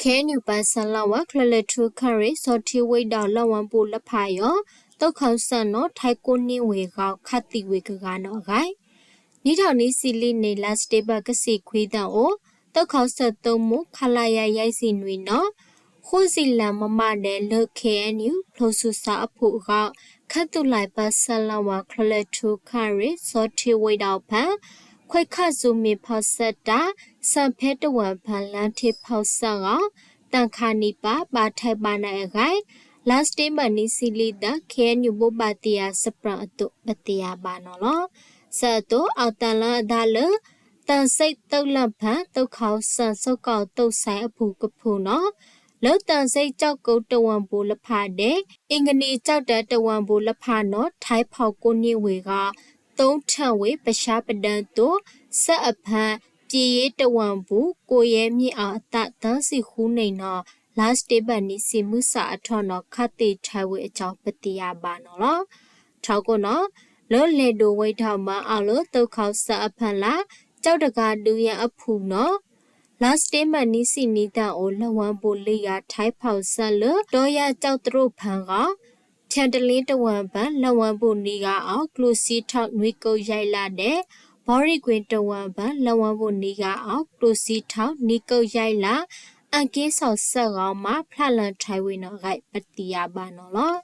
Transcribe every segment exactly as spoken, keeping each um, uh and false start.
KNU ပၢၢ်ဆၢလၢဝဲ ကၠဲၤလဲၤထူခရံာ် စီၤထံဝ့ဒီး လၢၢ်ဝါဘူၣ်လၢဖးယီၤ သုးခီၣ်စၢ်နီၤ ထဲကိးနွံဝ့ၢ်ဂီၤ ခးသံဝ့ၢ်တဂၤနီၤအဂ့ၢ် နံၣ်ထီၣ်နွံဆံလံန့ၣ် လါစတ့ဘၢၣ် ကသံၣ်ခွံသၣ်အိၣ် သုးခီၣ်စၢ်သုးမုၢ် ခလရ ယဲၢ်ဆံနွံနီၤ ဃိးဆံလၢမမဒဲး လၢ KNU ဖျိးဆူၣ်စၢ်အဖုၣ်အဂီၢ် ခဲသူၣ်လဲၣ် ပၢၢ်ဆၢလၢဝဲ ကၠဲၤလဲၤထူခရံာ် စီၤထံဝ့ဒီးဖဲ ခွဲးခးစူၤမ့ၢ်ဖီၣ်ဆၢတၢ် ဆၣ်ဖဲတဝၢၣ်ဖၢၣ် လၢထံးဖီၣ်ဆၢဂီၢ် တၢ်ခးနံၣ်ပၢ ဘၣ်ထဲးဘၣ်နးအဂ့ၢ် လါစတ့ဘၢၣ်နွံဆံလံသၢ KNU ဘိးဘၣ်တ့ၢ်ယၤစပြၢၣ်အသိး ပတ့ၢ်ယၤဘၣ်နီၤလီၤ. ဆၢအသိး အီၣ်တၢ်လၢအဒါလၢ တၢ်စ့ၣ်သုးလၢၢ်ဖၢၣ် သုးခီၣ်စၢ် စီၤကီၢ်သုးစဲးအဖုၣ်ကဖုၣ်နီၤ လၢတၢ်စ့ၣ်ကၠီၣ်ကိတဝၢၣ်ဘူၣ်လၢဖးဒဲး အ့ၣ်ကနံၣ် ကၠီၣ်တဲၣ်တဝၢၣ်ဘူၣ်လၢဖးနီၤ ထဲးဖီၣ်ကိးနွံဝ့ၢ်ဂီၢ် သုးထၢၣ်ဝ့ၢ် ပဆါပဒၢသုး ဆၢအဖၢၣ် ပံၤယ့တဝၢၣ်ဘူၣ် ကိးယဲမ့ၢ်အီၤအသး သၢဆံဃုနံၣ်နီၤ လါစတ့ဘၢၣ်နွံဆံမုၢ်ဆၣ်အထီၣ်နီၤ ခးသံထဲးဝ့ၢ်အကြောင်း ပတ့ၢ်ယၤဘၣ်နီၤလီၤ. ထီၣ်ကိးနီၤ လၢလဲၤဒိၣ်ဝ့ၢ်ထီၣ်မၤအီၤလၢ သုးခီၣ်စၢ်အဖၢၣ်လၢ ကၠီၣ်တဂၤဒုးယၤအဖုၣ်နီၤ လါစတ့ဘၢၣ်နွံဆံနွံသၣ်အိၣ် လၢၢ်ဝါဘူၣ်လွံၢ်ဂၤ ထဲးဖီၣ်ဆၢလၢ တီယၤကၠီၣ်တရိၣ်ဖၢၣ်ဂီၢ် ထဲးတလ့တဝၢၣ်ဖၢၣ် လၢၢ်ဝါဘူၣ်နွံဂၤအီၤ ကျိၣ်စံထီၣ်နွံကိးယဲၢ်လးဒဲး ဘီရံကွ့ၣ်တဝၢၣ်ဖၢၣ် လၢၢ်ဝါဘူၣ်နွံဂၤအီၤ ကျိၣ်စံထီၣ်နွံကိးယဲၢ်လး အက့ၢ်စီၣ်ဆၢဂီၢ်မး ဖျါလၢထဲးဝ့ၢ်နီၤအဂ့ၢ် ပတ့ၢ်ယၤဘၣ်နီၤလီၤ.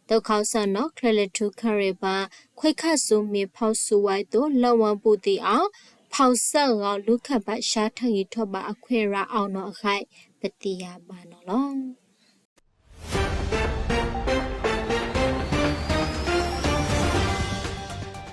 သုးခီၣ်စၢ်နီၤ ကၠဲၤလဲၤထူခရံာ်ဘၣ် ခွဲးခးစူၤမ့ၢ်ဖီၣ်ဆူၣ်ဝဲအသိး လၢၢ်ဝါဘူၣ်သ့ၣ်အီၤ ဖီၣ်ဆၢဂီၢ် လူၤခၢၣ်ဘၣ်ဆါ ထၢၣ်ဂံၢ်ထီၣ်ဘးအခွဲးရၢအီၤနီၤအဂ့ၢ် ပတ့ၢ်ယၤဘၣ်နီၤလီၤ.